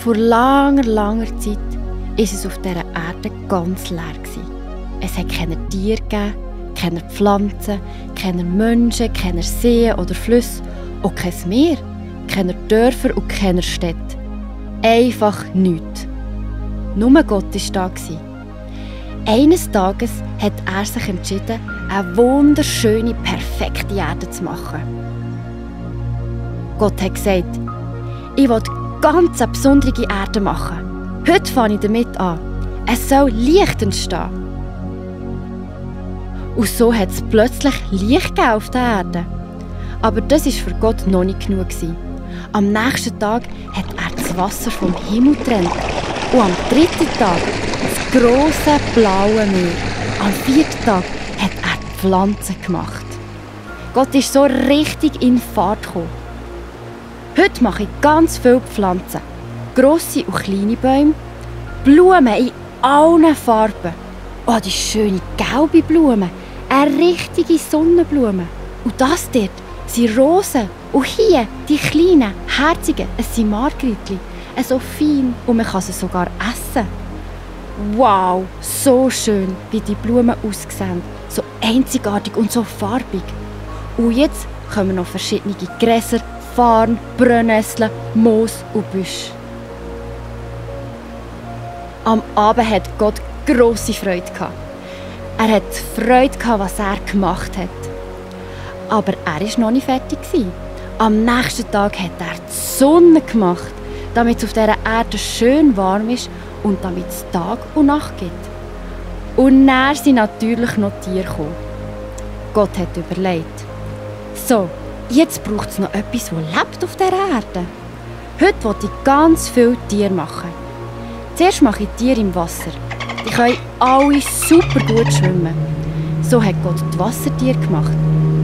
Vor langer, langer Zeit war es auf dieser Erde ganz leer. Es hat keine Tiere gegeben, keine Pflanzen, keine Menschen, keine Seen oder Flüsse, auch kein Meer, keine Dörfer und keine Städte. Einfach nichts. Nur Gott war da. Eines Tages hat er sich entschieden, eine wunderschöne, perfekte Erde zu machen. Gott hat gesagt, ich will ganz eine besondere Erde machen. Heute fange ich damit an. Es soll Licht entstehen. Und so hat es plötzlich Licht gegeben auf der Erde. Aber das war für Gott noch nicht genug. Am nächsten Tag hat er das Wasser vom Himmel getrennt. Und am dritten Tag das grosse blaue Meer. Am vierten Tag hat er die Pflanzen gemacht. Gott ist so richtig in Fahrt gekommen. Heute mache ich ganz viele Pflanzen. Grosse und kleine Bäume. Blumen in allen Farben. Oh, die schöne gelbe Blume. Eine richtige Sonnenblume. Und das dort sind Rosen. Und hier die kleinen, herzigen, es sind Margritli. So fein und man kann sie sogar essen. Wow, so schön, wie die Blumen aussehen. So einzigartig und so farbig. Und jetzt kommen noch verschiedene Gräser, Farn, Brennnesseln, Moos und Büsche. Am Abend hat Gott grosse Freude gehabt. Er hat Freude gehabt, was er gemacht hat. Aber er war noch nicht fertig. Am nächsten Tag hat er die Sonne gemacht, damit es auf dieser Erde schön warm ist und damit es Tag und Nacht gibt. Und dann sind natürlich noch Tiere gekommen. Gott hat überlegt, so, jetzt braucht es noch etwas, das lebt auf dieser Erde. Heute will ich ganz viele Tiere machen. Zuerst mache ich Tiere im Wasser. Die können alle super gut schwimmen. So hat Gott die Wassertiere gemacht.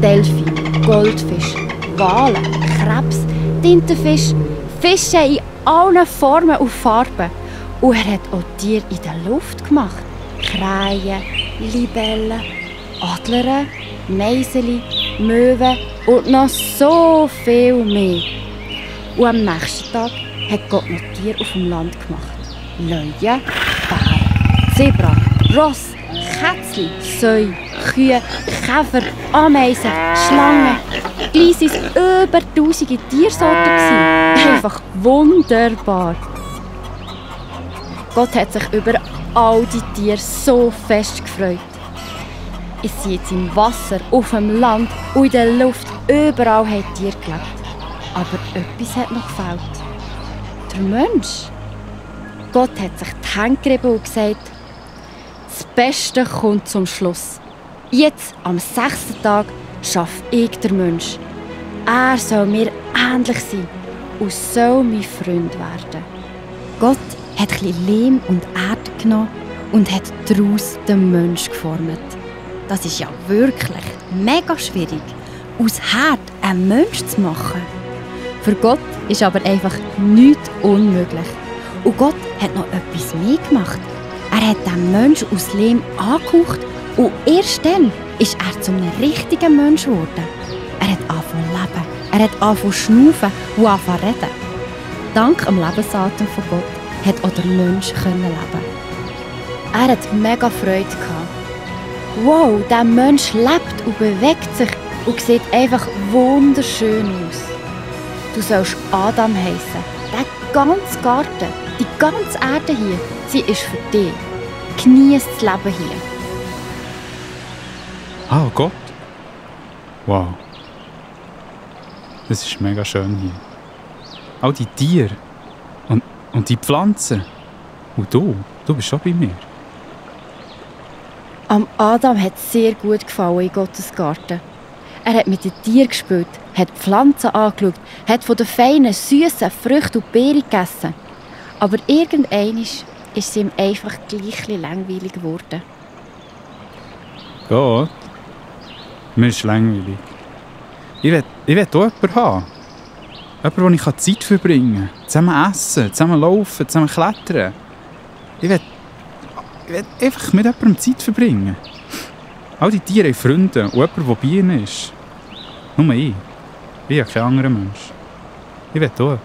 Delfin, Goldfisch, Wale, Krebs, Tintenfisch, Fische in allen Formen und Farben. Und er hat auch Tiere in der Luft gemacht. Krähen, Libellen, Adler, Meiseli, Möwen und noch so viel mehr. Und am nächsten Tag hat Gott noch Tiere auf dem Land gemacht. Löwen, Bären, Zebra, Ross, Kätzchen, Säue, Kühe, Käfer, Ameisen, Schlangen. Gleich waren es über 1000 Tiersorten. Einfach wunderbar. Gott hat sich über all die Tiere so fest gefreut. Es sind jetzt im Wasser, auf dem Land und in der Luft. Überall haben Tiere gelebt. Aber etwas hat noch gefehlt. Der Mensch. Gott hat sich die Hände gerieben und gesagt, das Beste kommt zum Schluss. Jetzt, am 6. Tag, schaffe ich den Mensch. Er soll mir ähnlich sein und soll mein Freund werden. Gott hat ein bisschen Lehm und Erde genommen und hat daraus den Mensch geformt. Das ist ja wirklich mega schwierig, aus Herd einen Mensch zu machen. Für Gott ist aber einfach nichts unmöglich. Und Gott hat noch etwas mehr gemacht. Er hat den Menschen aus Lehm angehaucht und erst dann ist er zu einem richtigen Mensch geworden. Er hat angefangen zu leben, er hat angefangen zu schnaufen und angefangen zu reden. Dank dem Lebensatem von Gott hat auch der Mensch leben. Er hat mega Freude gehabt. Wow, der Mensch lebt und bewegt sich und sieht einfach wunderschön aus. Du sollst Adam heissen. Der ganze Garten, die ganze Erde hier, sie ist für dich. Genieß das Leben hier. Ah, Gott. Wow. Das ist mega schön hier. All die Tiere und die Pflanzen. Und du bist schon bei mir. Am Adam hat es sehr gut gefallen in Gottes Garten. Er hat mit den Tieren gespielt, hat die Pflanzen angeschaut, hat von den feinen, süßen Früchten und Beeren gegessen. Aber irgendwann ist es ihm einfach gleich langweilig geworden. Gott? Mir ist langweilig. Ich will auch jemanden haben. Jemanden, wo ich Zeit verbringen kann. Zusammen essen, zusammen laufen, zusammen klettern. Ich will einfach mit jemandem Zeit verbringen. All die Tiere haben Freunde und jemand, der bei ihnen ist. Nur ich. Ich habe kein anderer Mensch. Ich will auch jemanden.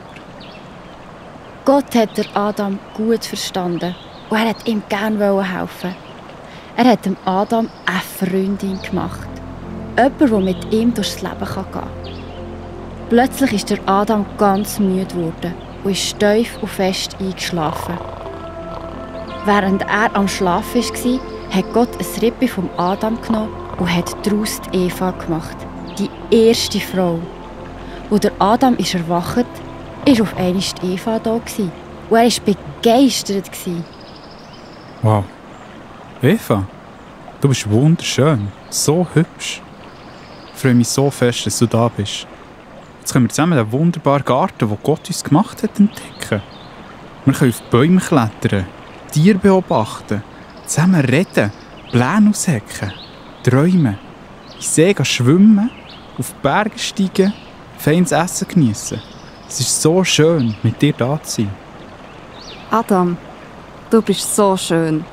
Gott hat der Adam gut verstanden und er hat ihm gerne helfen. Er hat dem Adam eine Freundin gemacht. Jemand, der mit ihm durchs Leben gehen kann. Plötzlich ist der Adam ganz müde geworden und ist steif und fest eingeschlafen. Während er am Schlafen war, hat Gott ein Rippe vom Adam genommen und hat daraus die Eva gemacht, die erste Frau. Als der Adam ist erwacht, war auf einmal die Eva da und er war begeistert. Wow. Eva, du bist wunderschön, so hübsch. Ich freue mich so fest, dass du da bist. Jetzt können wir zusammen den wunderbaren Garten, den Gott uns gemacht hat, entdecken. Wir können auf Bäume klettern, Tiere beobachten, zusammen reden, Pläne aushecken, träumen, in See schwimmen, auf die Berge steigen, feines Essen geniessen. Es ist so schön, mit dir da zu sein. Adam, du bist so schön.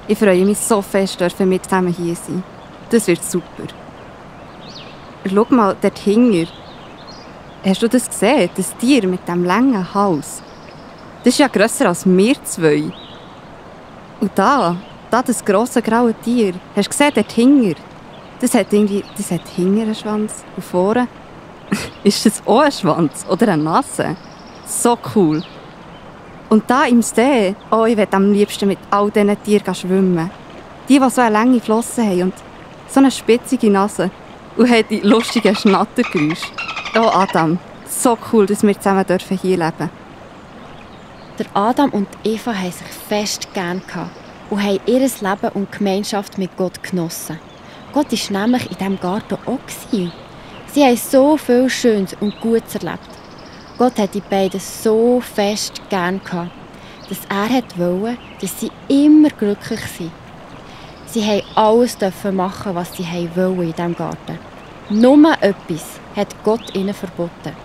Ich freue mich so fest, dürfen wir zusammen hier sein. Das wird super. Schau mal, dort hinten. Hast du das gesehen? Das Tier mit dem langen Hals. Das ist ja grösser als wir zwei. Und da das grosse graue Tier. Hast du gesehen, dort hinten? Das hat hinten einen Schwanz. Und vorne ist das auch ein Schwanz oder eine Nase. So cool. Und da im See, oh, ich möchte am liebsten mit all diesen Tieren schwimmen. Die so eine lange Flossen haben und so eine spitzige Nase. Und haben die lustigen Schnattergeräusche. Oh Adam, so cool, dass wir zusammen hier leben dürfen. Der Adam und Eva haben sich fest gern gehabt und haben ihr Leben und Gemeinschaft mit Gott genossen. Gott war nämlich in diesem Garten auch. Sie haben so viel Schönes und Gutes erlebt. Gott hat die beiden so fest gern gehabt, dass er wollte, dass sie immer glücklich sind. Sie durften alles machen, was sie wollten in diesem Garten. Nur etwas hat Gott ihnen verboten.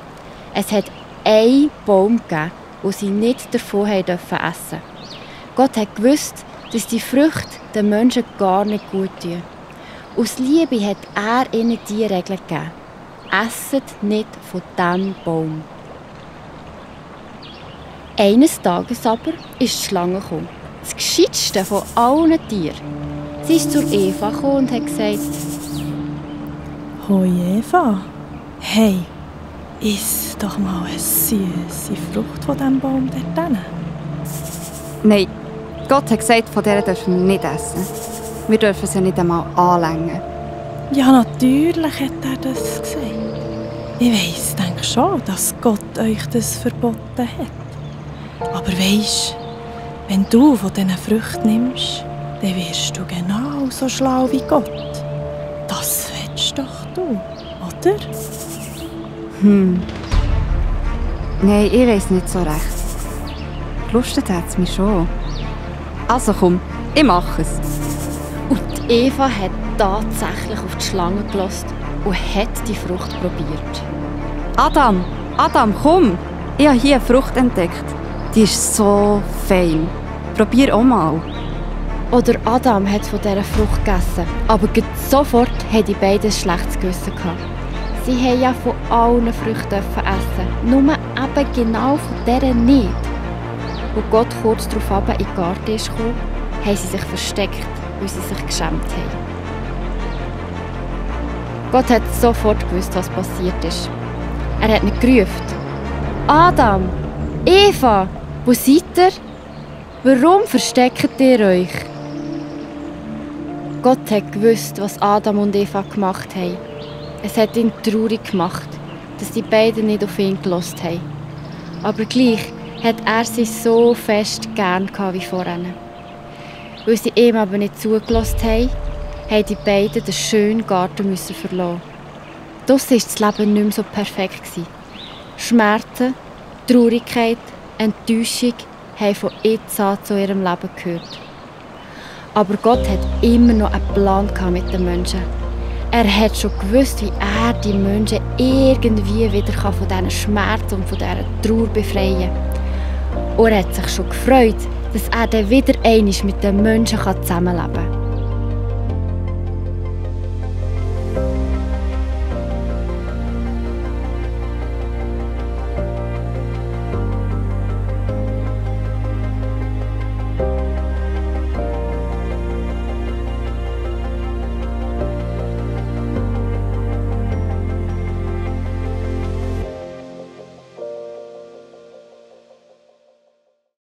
Es hat einen Baum gegeben, den sie nicht davon essen durften. Gott hat gewusst, dass die Früchte den Menschen gar nicht gut tun. Aus Liebe hat er ihnen diese Regel gegeben. Esset nicht von diesem Baum. Eines Tages aber ist die Schlange gekommen. Das Gescheitste von allen Tieren. Sie ist zur Eva gekommen und hat gesagt: Hoi Eva, hey, iss doch mal eine süße Frucht von diesem Baum dort hinten. Nein, Gott hat gesagt, von der dürfen wir nicht essen. Wir dürfen sie nicht einmal anlängen. Ja, natürlich hat er das gesagt. Ich denke schon, dass Gott euch das verboten hat. Aber weisst, wenn du von diesen Früchten nimmst, dann wirst du genau so schlau wie Gott. Das willst doch du, oder? Nein, ich weiss nicht so recht. Gelustet hat es mich schon. Also komm, ich mache es. Und Eva hat tatsächlich auf die Schlange gehört und hat die Frucht probiert. Adam, komm! Ich habe hier eine Frucht entdeckt. Die ist so fein. Probier auch mal. Oder Adam hat von dieser Frucht gegessen, aber sofort haben die beiden ein schlechtes Gewissen gehabt. Sie haben ja von allen Früchten essen, nur eben genau von dieser nicht. Als Gott kurz darauf in den Garten kam, haben sie sich versteckt, weil sie sich geschämt haben. Gott hat sofort gewusst, was passiert ist. Er hat nicht gerufen: Adam, Eva, wo seid ihr? Warum versteckt ihr euch? Gott hat gewusst, was Adam und Eva gemacht haben. Es hat ihn traurig gemacht, dass die beiden nicht auf ihn gehört haben. Aber gleich hat er sie so fest gern wie vorhin. Weil sie ihm aber nicht zugelassen haben, haben die beiden den schönen Garten verlassen. Draussen war das Leben nicht mehr so perfekt. Schmerzen, Traurigkeit, Enttäuschung haben von jetzt an zu ihrem Leben gehört. Aber Gott hat immer noch einen Plan mit den Menschen. Er hat schon gewusst, wie er die Menschen irgendwie wieder von diesen Schmerzen und von dieser Trauer befreien kann. Und er hat sich schon gefreut, dass er dann wieder einmal mit den Menschen zusammenleben kann.